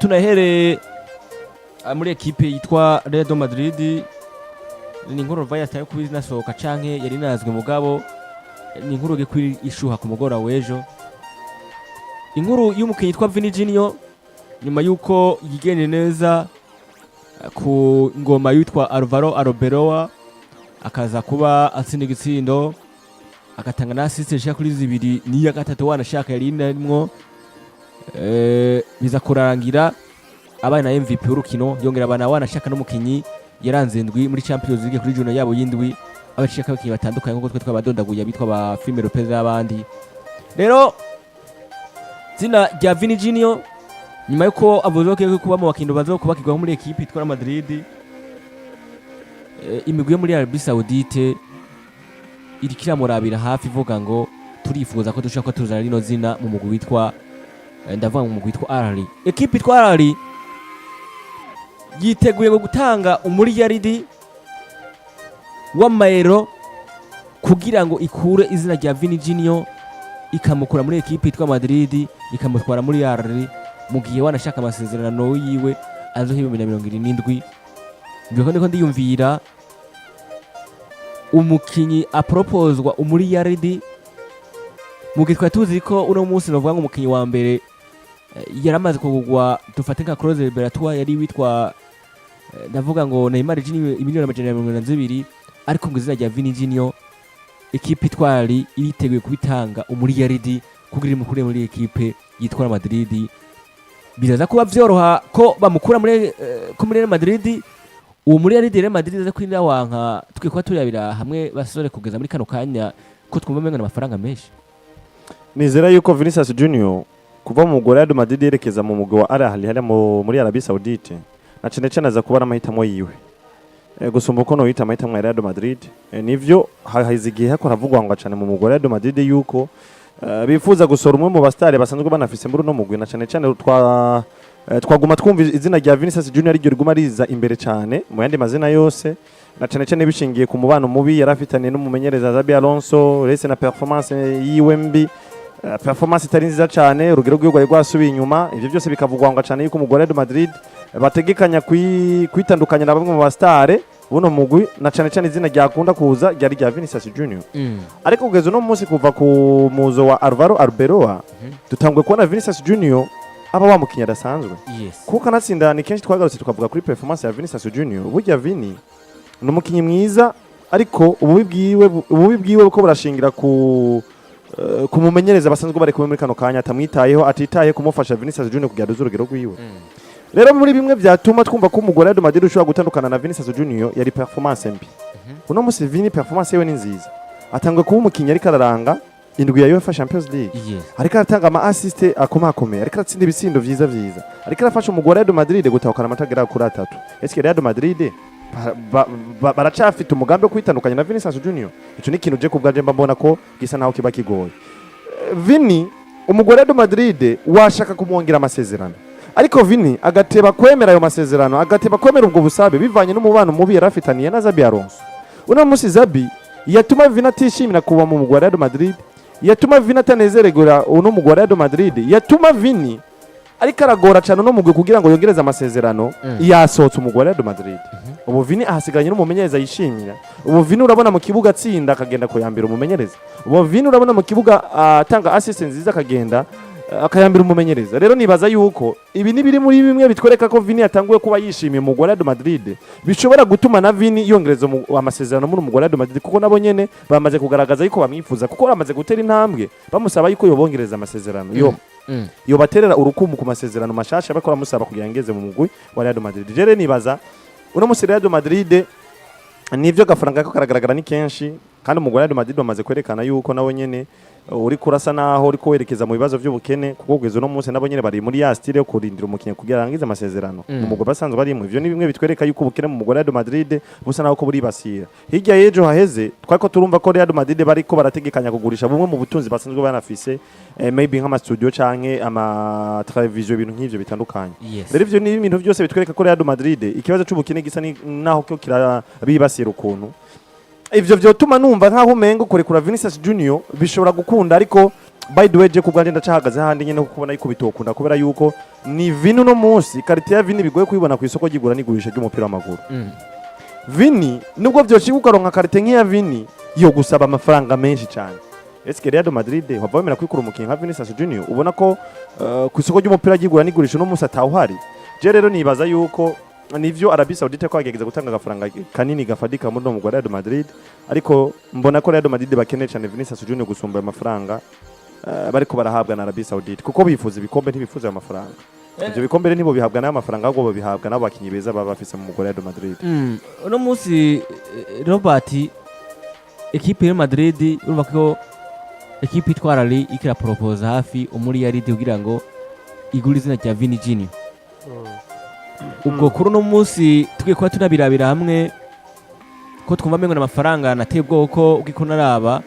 Tunahere muri ekipe yitwa Real Madrid. Ni inkuru ruva yataye kuba inasohoka canke yari inazwe, mugabo ni inkuru igiye ishuha ku mugoroba w'ejo, inkuru y'umukinyi yitwa Vini Junior, nyuma yuko yigenje neza ku ngoma yitwa Alvaro Arbeloa, akaza kuba atsinda igitsindo, agatanga na assist ishika kuri zibiri, n'iya gatatu wanashaka yari inarimwo, biza kurangira abaye na MVP w'urukino, yongera abana wanashaka n'umukinyi yaranze indwi muri Champions League kuri journée yabo y'indwi, abacika abakinyi batandukanye nk'uko twe twabadondaguye, abitwa ba Fermin Lopez n'abandi. Rero zina rya Vini Junior, nyuma yuko avuze ko kuba mu bakinyi bazo kubakirwaho muri ekipe itwara Madrid, imigwi yo muri Arabie Saoudite iriko iramurabira hafi, ivuga ngo turifuza ko dushobora kuba tuzana rino zina mu mugwi witwa, ndavuga mu mugwi witwa Al Ahly. Ekipe yitwa Al Ahly yiteguye ngo gutanga umuriyaridi w'amayero kugira ngo ikure izina rya Vini Junior, ikamukura muri ekipe yitwa Madrid, ikamutwara muri Al Ahly, mu gihe wanashaka amasezerano yiwe azoha 2027. Ndiko ndiyumvira umukinyi apropozwa umuriyaridi, mu gihe twari tuzi ko uno munsi novuga ngo umukinyi wa mbere yaramaze kugurwa, dufate nka clause libératoire, yari witwa, ndavuga ngo Neymar Junior, imiliyoni 122, ariko ngo izina rya Vini Junior ekipe itwari iriteguye kubitanga umuriyaridi kugira imukure muri ekipe yitwa Madrid. Biraza kuba vyoroha ko bamukura muri ko muri Real Madrid uwo muri Real Madrid aza kwinda wanka tukwiye kuba turabira hamwe basore kugeza muri kano kanya ko twumva umenga amafaranga menshi. Nizera yuko Vinicius Junior kuva mu mugwi wa Real Madrid yerekeza mu mugwi wa Al Ahly hariya muri Arabie Saoudite, na cyane cyane aza kuba ari amahitamo yiwe gusumba uko noyita amahitamo ya Real Madrid. Nivyo haheze igihe hako haravugwa ngo cyane mu mugwi wa Real Madrid yuko bifuza gusora umwe mu basitari basanzwe banafise muri uno mugwi, na cyane cyane twaguma twumva izina rya Vinicius Junior ariryo riguma riza imbere cyane mu yandi mazina yose, na cyane cyane bishingiye ku mubano mubi yari afitaniye n'umumenyereza Xabi Alonso, uretse na performance yiwe mbi, performance itari nziza cyane, urugero rwiwe rwari rwasubiye inyuma. Ivyo byose bikavugwa ngo cyane yuko umugwi wa Real Madrid bategekanya kwitandukanya na bamwe mu basitare buno mugwi, na cyane cyane izina ryakunda kuza ryari rya Vinicius Junior. Ariko kugeza uno munsi, kuva ku muzo wa Alvaro Arbeloa, dutanguye kubona Vinicius Junior aba wa mukinnyi adasanzwe, kuko kanatsinda. Ni kenshi twagarutse tukavuga kuri performance ya Vinicius Junior. Burya Vini ni umukinnyi mwiza, ariko ububi bwiwe buko burashingira ku mumenyereza basanzwe bari kumwe muri kano kanya, atamwitayeho, atitaye kumufasha Vinicius Junior kugira aduze urugero rwiwe. Rero muri bimwe byatuma twumva ko umugwi wa Real Madrid ushobora gutandukana na Vinicius Junior yari performance mbi. Uno munsi Vini performance yiwe ni nziza, atanguye kuba umukinnyi ariko araranga indwi ya UEFA Champions League, ariko aratanga ama assist akomakomeye, ariko aratsinda ibitsindo vyiza vyiza, ariko arafasha umugwi wa Real Madrid gutahukana amanota agera kuri atatu. Eske Real Madrid baracafite umugambi wo kwitandukanya na Vinicius Junior? Ico ni ikintu je kubwanje mba mbona ko gisa naho kiba kigoye. Vini, umugwi wa Real Madrid washaka kumwongera amasezerano, ariko Vini agateba kwemera ayo masezerano, agateba kwemera ubwo busabe, bivanye n'umubano mubi yari afitaniye na Xabi Alonso. Uno munsi Xabi yatuma Vini atishimira kuba mu mugwi wa Real Madrid, yatuma Vini atanezererwa uno mugwi wa Real Madrid, yatuma Vini ariko aragora cyane uno mugwi kugira ngo yongereze amasezerano. Yasohotse umugwi wa Real Madrid, ubu Vini ahasigaranye n'umumenyereza yishimira. Ubu Vini urabona mu kibuga atsinda, akagenda kuyambira umumenyereza. Ubu Vini urabona mu kibuga atanga assist nziza, akagenda akayambira umumenyereza. Rero nibaza yuko ibi ni biri muri bimwe bitwereka ko Vini yatanguye kuba yishimiye umugwi wa Real Madrid, bishobora gutuma na Vini yongereza amasezerano muri umugwi wa Real Madrid, kuko nabo nyene bamaze kugaragaza yuko bamwifuza, kuko bamaze gutera intambwe bamusaba yuko yobongereza amasezerano, yo yobaterera urukumu ku masezerano mashasha bariko bamusaba kugira ngeze mu mugwi wa Real Madrid. Rero nibaza uno musi Real Madrid, nivyo gafaranga ko karagaragara ni kenshi, kandi umugwi wa Real Madrid bamaze kwerekana yuko nawe nyene uri kurasa naho uri werekeza mu bibazo by'ubukene, kuko kugeza uno munsi nabo nyene bari muri ya style yo kurindira umukinnyi kugira arangize amasezerano mu mugwi basanzwe barimo. Ivyo ni bimwe bitwereka yuko ubukene mu mugwi wa Real Madrid busa naho ko buribasira. Hirya y'ejo haheze twariko turumva ko Real Madrid bariko barategekanya kugurisha bumwe mu butunzi basanzwe banafise, maybe nk'ama studio canke ama television, ibintu nk'ivyo bitandukanye. Rero ivyo ni ibintu byose bitwereka ko Real Madrid ikibazo c'ubukene gisa naho ko kirabibasira ukuntu. Ivyo vyotuma numva nkaho umengo kurekura Vinicius Junior bishobora gukunda, ariko By the way, je kubwanjye ndacahagaze handi nyene, kuko ubona yuko bitokunda, kubera yuko ni Vini uno munsi, qualité ya Vini bigoye kuyibona ku isoko ry'igura n'igurisha ry'umupira w'amaguru. Vini, nubwo vyoshika ukaronka qualité nk'iya Vini, yo gusaba amafaranga menshi cyane. Eske Real Madrid wava wemera kwikura umukinnyi nka Vinicius Junior, ubona ko ku isoko ry'umupira ry'igura n'igurisha uno munsi atawuhari? Je rero nibaza yuko nivyo, Arabie Saoudite ko yagerageza gutanga agafaranga kanini gafadika muri uno mugwi wa Real Madrid, ariko mbona ko Real Madrid bakeneye cyane Vinicius Junior gusumba ayo mafaranga bariko barahabwa na Arabie Saoudite, kuko bifuza ibikombe, ntibifuza ayo mafaranga. Ivyo bikombe rero ntibo bihabwa n'ayo mafaranga, ahubwo babihabwa n'abo bakinyi beza baba bafise mu mugwi wa Real Madrid. Uno munsi, Robert, ekipe ya Madrid, urumva ko ekipe itwara Al Ahly ikira proposa hafi umuriyaridi kugira ngo igure izina rya Vini Junior. Ubwo kuri uno munsi tugiye kuba tunabirabira hamwe ko twumva amengo n'amafaranga nateye ubwoba, ko ugiko naraba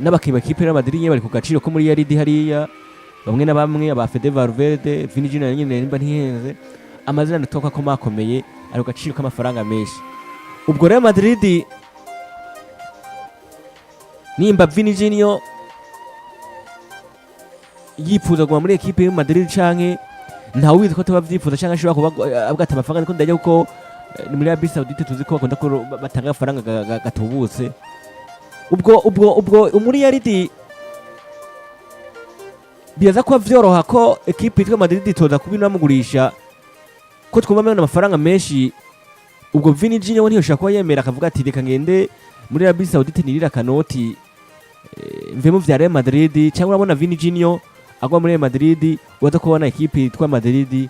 n'abakinnyi ba ekipe ya Madrid nyene bari ku gaciro ko muri yaridi hariya, bamwe na bamwe, aba Fede Valverde, Vini Junior nyene nimba ntihenze, amazina ndatoka ko makomeye ari ku gaciro k'amafaranga menshi. Ubwo rero Madrid, nimba Vini Junior yipfuza kuguma muri ekipe ya Madrid, canke ntawe ubizi ko tuba vyifuza, canke ashobora kuba avuga ati amafaranga niko ndajya, kuko ni muri Arabie Saoudite, tuzi ko bakunda ko batanga amafaranga gatubutse. Ubwo umuriyaridi biraza kuba vyoroha ko ekipe yitwa Madrid itoza kuba inamugurisha, ko twumva amengo amafaranga menshi. Ubwo Vini Junior we ntiyoshobora kuba yemera akavuga ati reka ngende muri Arabie Saoudite nirira akanoti, mve mu vya Real Madrid? Cyangwa urabona Vini Junior agwa muri Real Madrid, waza kubona ekipe yitwa Madrid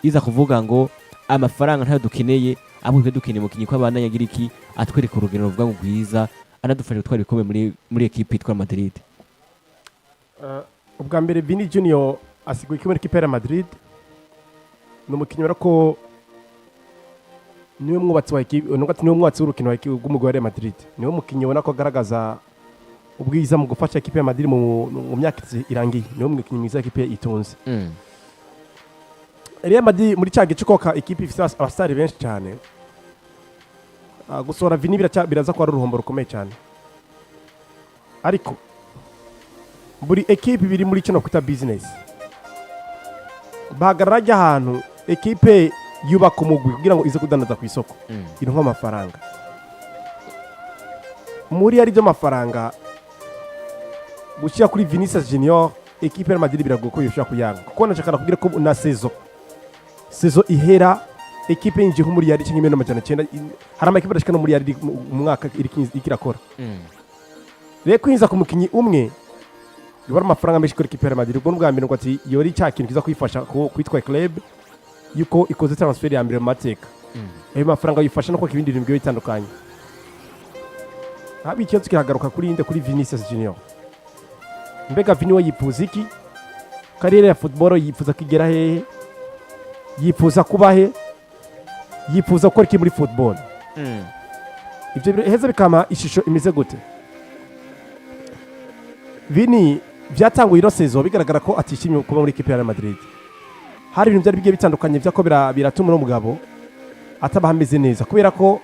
iza kuvuga ngo amafaranga ntayo dukeneye, ahubwo twe dukeneye umukinyi ko abandanya agira iki, atwereka urugero ruvuga ngo rwiza, anadufasha gutwara ibikombe muri ekipe yitwa Madrid? Ubwa mbere, Vini Junior asiguye iki muri ekipe ya Madrid? Ni umukinnyi ubona ko niwe mwubatsi wa ekipe, niwe mwubatsi w'urukino rw'umugwi wa Real Madrid. Niwe mukinnyi ubona ko agaragaza ubwiza mu gufasha ekipe ya Madrid mu myaka irangiye. Niwe mukinnyi mwiza ekipe itunze. Real Madrid muri cya gice koka ekipe ifite abasitari benshi cyane. Gusohora Vini biraza kuba ari uruhombo rukomeye cyane, ariko buri ekipe biri muri kino kwita business, bahagarara ajya ahantu ekipe yubaka umugwi kugira ngo ize kudandaza ku isoko, ironke amafaranga. Muri ari byo mafaranga gushyira kuri Vinicius Junior, ekipe ya Madrid biragoye ko yoshobora kuyanga, kuko nashaka nakubwira ko na saison ihera ekipe yinjiye nko muri yari cyangwa 900 miliyoni, hari amakipe adashika no muri yari mu mwaka iriko irakora. Rero kwinjiza ku mukinnyi umwe biba ari amafaranga menshi kuri ekipe ya Madrid. Ubwo n'ubwa mbere ngo ati yori cya kintu kiza kuyifasha kwitwa club yuko ikoze transfer ya mbere mu mateka. Ayo mafaranga yifasha no kubaka ibindi bintu bigiye bitandukanye. Haba ikibazo kiragaruka kuri inde? Kuri Vinicius Junior. Mbega Vini we yifuza iki? Carrière ya football yifuza kigera hehe? Yifuza kuba he? Yifuza gukora iki muri football? Ibyo biheza bikama ishusho imeze gute? Vini byatanguye ino saison bigaragara ko atishimiye kuba muri ekipe ya Real Madrid. Hari ibintu byari bigiye bitandukanye vyako biratuma uno mugabo ataba ameze neza, kubera ko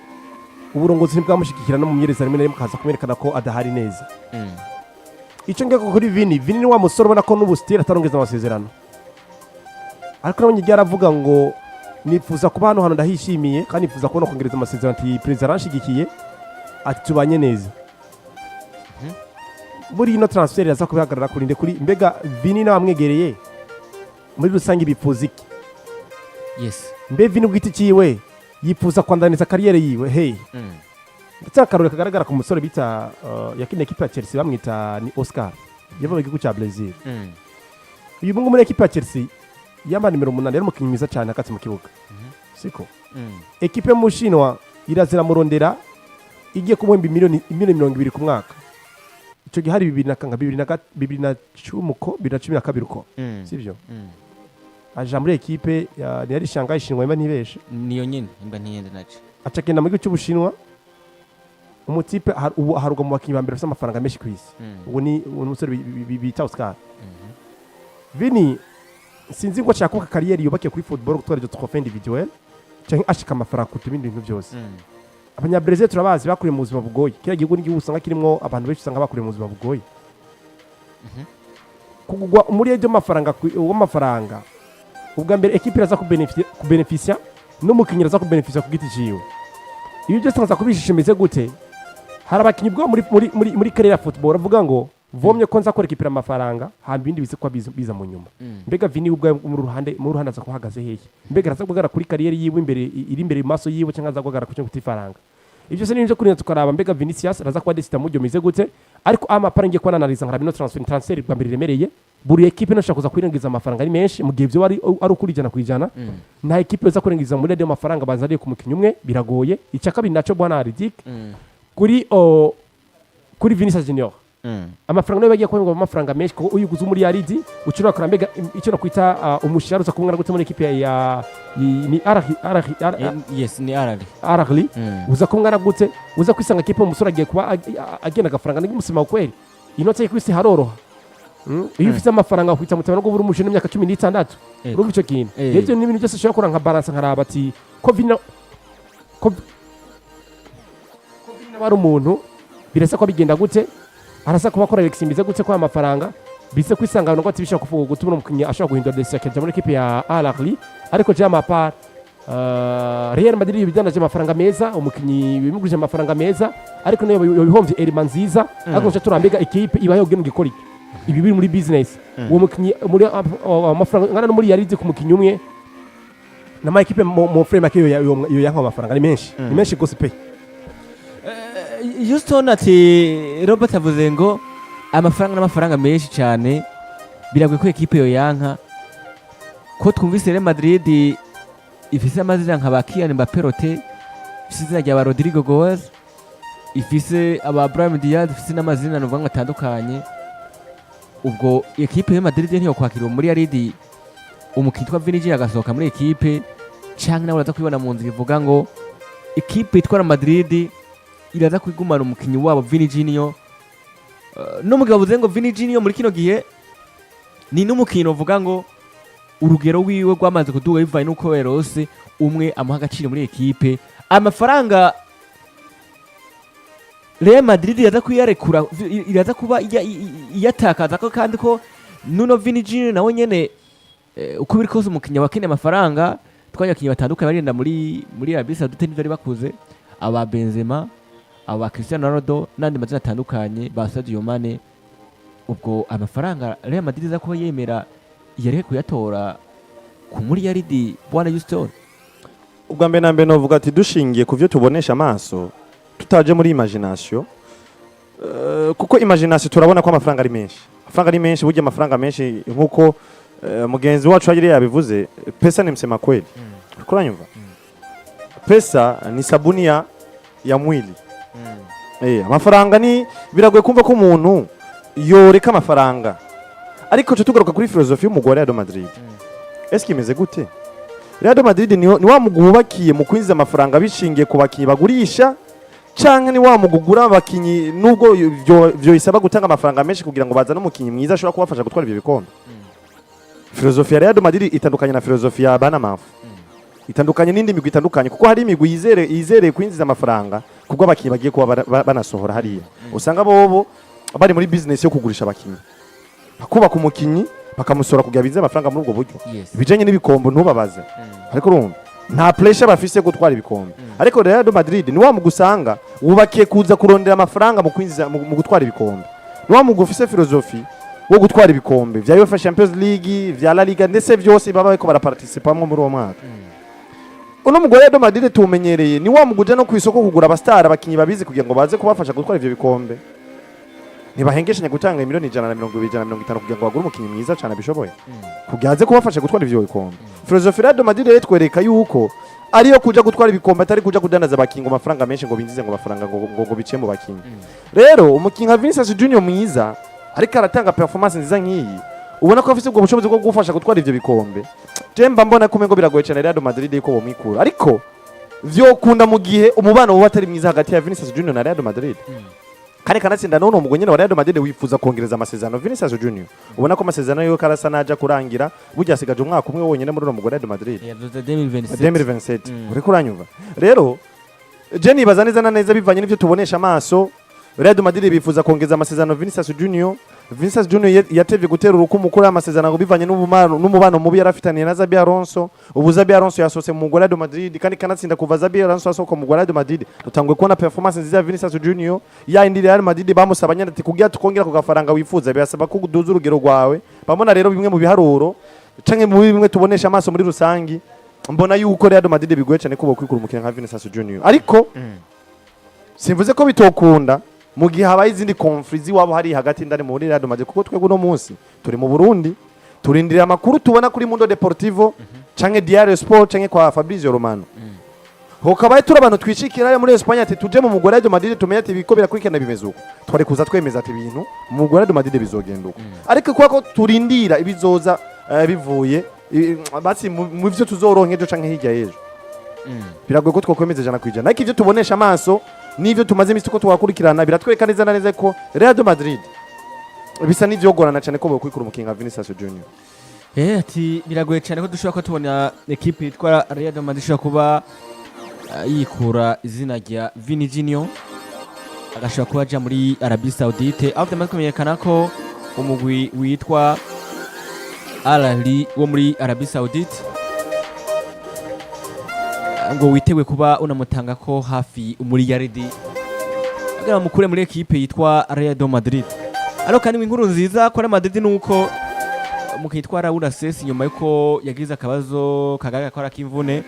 uburongozi ntibwamushyigikira, no mu myereza rimwe na rimwe kaza kumwerekana ko adahari neza. Icyo ngeko kuri Vini, Vini ni wa musore ubona ko n'ubu still atarongeza amasezerano, ariko nabonye igihe aravuga ngo nifuza kuba hano hantu, ndahishimiye kandi nifuza kubona kongereza amasezerano, ati perezida aranshigikiye, ati tubanye neza. Muri ino transfer yaza kubihagarara kuri nde? Kuri mbega Vini n'abamwegereye muri rusange bifuza iki? Mbe Vini ubwite ciwe yifuza kwandaniza carrière yiwe hey? Ndetse akarore kagaragara ku musore bita yakiniye ekipe ya Chelsea, bamwita ni Oscar, yava mu gihugu cya Brazil. Uyu mungu muri ekipe ya Chelsea yambaye nimero 8, yari umukinnyi mwiza cyane hagati mu kibuga, siko? Ekipe yo mu Bushinwa irazira murondera, igiye kumuhemba miliyoni 20 ku mwaka. Icyo gihe hari bibiri na kanga 2010 uko, 2012 uko, sibyo? Aja muri ekipe ya yari Shanghai Shenhua imba ntibeshe. Niyo nyene imba ntiyende naco. Aca agenda mu gihugu cy'Ubushinwa. Umutipe ubu aharugwa mu bakinnyi ba mbere bafite amafaranga menshi ku isi. Ubu ni umusore bita Oscar. Vini sinzi ngo ashaka kubaka carrière yubakiye kuri football, gutwara iryo trophée individuel, cyangwa ashika amafaranga kuruta ibindi bintu byose. Abanyabrezil turabazi, bakuriye mu buzima bugoye. Kiriya gihugu n'igihugu usanga kirimo abantu benshi usanga bakuriye mu buzima bugoye. Kugugwa muri ayo mafaranga w'amafaranga, ubwa mbere ekipe iraza kubenefisia, n'umukinnyi araza kubenefisia ku giti ciwe. Ibi byose nkaza kubishisha imeze gute? Hari abakinnyi bwo muri carrière ya football bavuga ngo vomye ko nza kurekipira amafaranga, hamba ibindi bize kuba biza mu nyuma. Mbega Vini ubwawe mu ruhande aza kuhagaze hehe? Mbega araza guhagarara kuri carrière yiwe imbere iri imbere mu maso yiwe, cyangwa aza guhagarara ku cyo ifaranga? Ibyo se n'ibyo kurinda tukaraba. Mbega Vinicius araza kuba desita mujyo mize gute? Ariko amapara ngiye kuba nanaliza nkaraba ino transfer bwa mbere iremereye. Buri ekipe ntashobora kuza kwirengagiza amafaranga ari menshi mu gihe ibyo ari ukuri 100%. Nta ekipe iza kurengiza muri ayo mafaranga bazariye ku mukinnyi umwe, biragoye. Icya kabiri naco, bwana Hardik, kuri Vinicius Junior, amafaranga nayo bagiye kubona amafaranga menshi, kuko iyo uguze umuriyaridi ushobora kuraba mbega icyo nakwita umushahara uza kumwana gute muri ekipe ya ni Al Al Yes, ni Al Ahly. Al Ahly. Uza kumwana gute uza kwisanga ekipe umusore agiye kuba agenda agafaranga n'umusima kweli inoti ye kwisi haroroha. Iyo ufite amafaranga kwita mutima no kubura umujene imyaka 16. Urumva icyo kintu? Rero ni ibintu byose ushobora kuranga nka balance, nkaraba ati ko Vini nawe ari umuntu, birasa ko bigenda gute, arasa kuba akora Alex imbize gute ko aya mafaranga bise kwisanga ngo ati bishobora kuvuga gutuma umukinnyi ashobora guhindura décision akajya muri ekipe ya Al Ahly. Ariko je amapart Real Madrid bidandaje amafaranga meza, umukinnyi bimugurije amafaranga meza, ariko nayo yobihomvye elema nziza. Ariko nje turambega ekipe iba yogena gukora iki? Ibi biri muri business. Uwo mukinnyi muri amafaranga ngana no muri yarize ku mukinnyi umwe nama ekipe mu frame make yo yanka amafaranga ni menshi, ni menshi gose pe. Houston ati Robert avuze ngo amafaranga n'amafaranga menshi cyane, biragoye ko ekipe yo yanka ko twumvise Real Madrid ifise amazina nka ba Kylian Mbappé Rote, ifise izina rya ba Rodrigo Goes, ifise aba Brahim Diaz, ifise n'amazina nuvuga ngo atandukanye. Ubwo ekipe ya Madrid ntiyo kwakira uwo muri Yaridi umukinnyi witwa Vini Jr agasohoka muri ekipe, canke nawe uraza kubibona mu nzira ivuga ngo ekipe yitwa Madrid iraza kwigumana umukinnyi wabo Vini Junior. N'umugabo avuze ngo Vini Junior muri kino gihe ni n'umukinnyi uvuga ngo urugero wiwe rwamaze kuduga bivanye n'uko yarose umwe amuha agaciro muri ekipe. Amafaranga Real Madrid iraza kuyarekura, iraza kuba iyatakaza ko, kandi ko nuno Vini Junior nawe nyene uko biri kose umukinnyi wakeneye amafaranga. Twanye abakinnyi batandukanye bagenda muri Arabie Saoudite n'ivyo bari bakuze, aba Benzema, aba Cristiano Ronaldo n'andi mazina atandukanye ba Sadio Mane. Ubwo amafaranga Real Madrid iza kuba yemera yareke kuyatora ku muri yaridi, bwana Houston? Ubwa mbere na mbere novuga ati dushingiye ku byo tubonesha amaso, tutaje muri imagination, kuko imagination turabona ko amafaranga ari menshi, amafaranga ari menshi. Burya amafaranga menshi, nkuko mugenzi wacu hariya yabivuze, pesa ni msema kweli. Uriko uranyumva? Pesa ni sabuni ya mwili. Amafaranga ni biragoye kumva ko umuntu yoreka amafaranga. Ariko cyo tugaruka kuri philosophie y'umugwi wa Real Madrid, eske imeze gute? Real Madrid ni wa mugwi wubakiye mu kwinjiza amafaranga bishingiye ku bakinyi bagurisha, canke ni wa mugwi ugura abakinyi nubwo vyo isaba gutanga amafaranga menshi kugira ngo bazane umukinyi mwiza ashobora kubafasha gutwara ivyo bikombe? Philosophie ya Real Madrid itandukanye na philosophie ya Banamafu, itandukanye n'indi migwi itandukanye, kuko hari imigwi yizereye kwinjiza amafaranga kubwo abakinyi bagiye kuba banasohora hariya. Usanga bobo bari muri business yo kugurisha abakinyi, bakubaka umukinyi bakamusora kugira binze amafaranga muri ubwo buryo. Ibijanye n'ibikombo ntubabaze. Ariko urumva nta pressure bafise yo gutwara ibikombe. Ariko Real Madrid ni wa mugwi usanga wubakiye kuza kurondera amafaranga mu kwinjiza mu gutwara ibikombe. Ni wa mugwi ufise philosophie wo gutwara ibikombe vya UEFA Champions League, vya La Liga, ndetse vyose baba bariko baraparticipamwo muri uwo mwaka. Uno mugwi wa Real Madrid tuwumenyereye, ni wa mugwi uja no kw'isoko kugura abastar, abakinyi babizi, kugira ngo baze kubafasha gutwara ivyo bikombe. Ntibahengeshanya gutanga miliyoni 120, 150 kugira ngo bagure umukinyi mwiza cyane abishoboye kugira aze kubafasha gutwara ivyo bikombe. Philosophie Real Madrid rero itwereka yuko ariyo kuja gutwara ibikombe, atari kuja kudandaza abakinyi ngo amafaranga menshi, ngo binjize ngo amafaranga ngo biciye mu bakinyi. Rero umukinyi nka Vinicius Junior mwiza ariko aratanga performance nziza nk'iyi, ubona ko afise ubwo bushobozi bwo gufasha gutwara ivyo bikombe, je mba mbona ko umengo biragoye cyane Real Madrid yuko bomwikura. Ariko vyokunda mu gihe umubano woba atari mwiza hagati ya Vinicius Junior na Real Madrid. Kandi kanatsinda none umugwi nyene wa Real Madrid wifuza kongereza amasezerano Vinicius Junior. Ubona ko amasezerano yiwe karasa naja kurangira, burya asigaje umwaka umwe wonyene muri uno mugwi wa Real Madrid. Yavuze 2027. 2027. Uriko uranyumva? Rero je nibaza neza na neza, bivanye n'ivyo tubonesha amaso, Real Madrid bifuza kongeza amasezerano Vinicius Junior. Vinicius Junior yatevye gutera urukumu kuri aya masezerano bivanye n'umubano mubi yarafitaniye na Xabi Alonso. Ubu Xabi Alonso yasohotse mu Real Madrid, kandi kanatsinda kuva Xabi Alonso asohoka mu Real Madrid, dutanguye kubona performance nziza ya Vinicius Junior. Ya indi Real Madrid bamusaba nyine ati kugira tukongera ku gafaranga wifuza, birasaba ko uduza urugero rwawe. Bamona rero bimwe mu biharuro canke mu bimwe tubonesha amaso muri rusangi, mbona yuko Real Madrid bigoye cyane ko bokwikura umukino nka Vinicius Junior, ariko simvuze ko bitokunda mu gihe habaye izindi conflits z'iwabo hari hagati indani muri Real Madrid, kuko twebwe uno munsi turi mu Burundi, turindiriye amakuru tubona kuri Mundo Deportivo canke Diario Sport canke kwa Fabrizio Romano. Hokabaye turi abantu twishikira hariya muri Espagne, ati tuje mu mugore Real Madrid, tumenye ati ibiko birakurikirana bimeze uko, twari kuza twemeza ati ibintu mu mugore Real Madrid bizogenda uko. Ariko kubera ko turindira ibizoza bivuye basi mu vyo tuzoronka ejo canke hirya y'ejo, biragoye ko twakwemeza 100%. Ariko ivyo tubonesha amaso n'ivyo tumaze imisi ko twakurikirana biratwereka neza na neza ko Real de Madrid bisa n'ivyogorana cyane ko bokwikura umukinyi nka Vinicius Junior. Ati biragoye cyane ko dushobora kuba tubona ekipe yitwa Real de Madrid ishobora kuba yikura izina rya Vini Junior, agashobora kuba aja muri Arabie Saoudite, aho byamaze kumenyekana ko umugwi witwa Al Ahly wo muri Arabie Saoudite ngo witeguye kuba unamutanga ko hafi umuriyaridi kugira bamukure muri ekipe yitwa Real de Madrid. Ariko kandi inkuru nziza kuri Madrid nuko umukinyi yitwa Raul Asensio, nyuma yuko yagize akabazo kagaragara ko ari ak'imvune,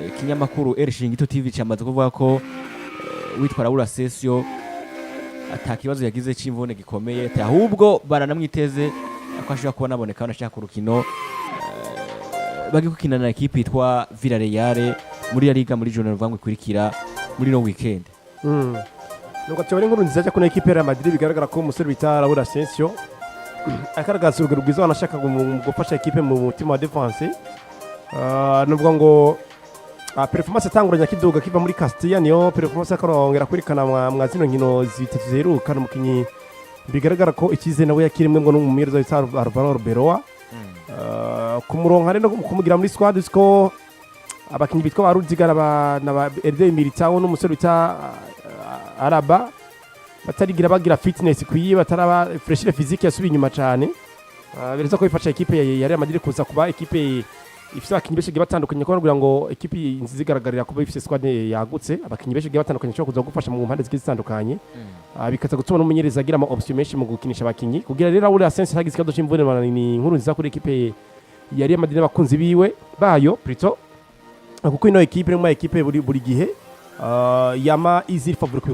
ikinyamakuru El Chiringuito TV cyamaze kuvuga ko witwa Raul Asensio ata kibazo yagize c'imvune gikomeye, ati ahubwo baranamwiteze ko ashobora kuba naboneka banashaka urukino bagiye gukina na ekipe yitwa Villarreal muri La Liga muri journée ruvango ikurikira muri no weekend. Nuko tubona inkuru nziza cyane ekipe ya Real Madrid. Bigaragara ko umusore bita Raul Asensio agaragaza urugero rwiza, wanashaka mu gufasha ekipe mu mutima wa défense. Nuvuga ngo performance atanguranye akiduga kiva muri Castilla niyo performance akarongera kwerekana mwa zino nkino zitatu ziheruka. Umukinyi bigaragara ko icyizere nawe yakirimwe ngo n'umumenyereza witwa Alvaro Arbeloa. Kumuronka rero kumugira muri squad, siko abakinyi bitwa ba Rudiger na ba Eder Militao n'umusore bita Alaba batarigira bagira fitness ikwiye, bataraba fraîcheur physique yasubiye inyuma cyane. Bireza ko bifasha ekipe ya Real Madrid kuza kuba ekipe ifite abakinyi benshi bagiye batandukanye, kuko kugira ngo ekipe nziza igaragarira kuba ifite squad yagutse, abakinyi benshi bagiye batandukanye bashobora kuza gufasha mu mpande zigiye zitandukanye. Bikaza gutuma n'umumenyereza agira ama option menshi mu gukinisha abakinyi. Kugira rero Raul Asensio hagize ikibazo c'imvune, ni inkuru nziza kuri ekipe ya Real Madrid n'abakunzi biwe bayo plutôt, kuko ino ekipe ni mu ekipe buri gihe yama iziri favori ku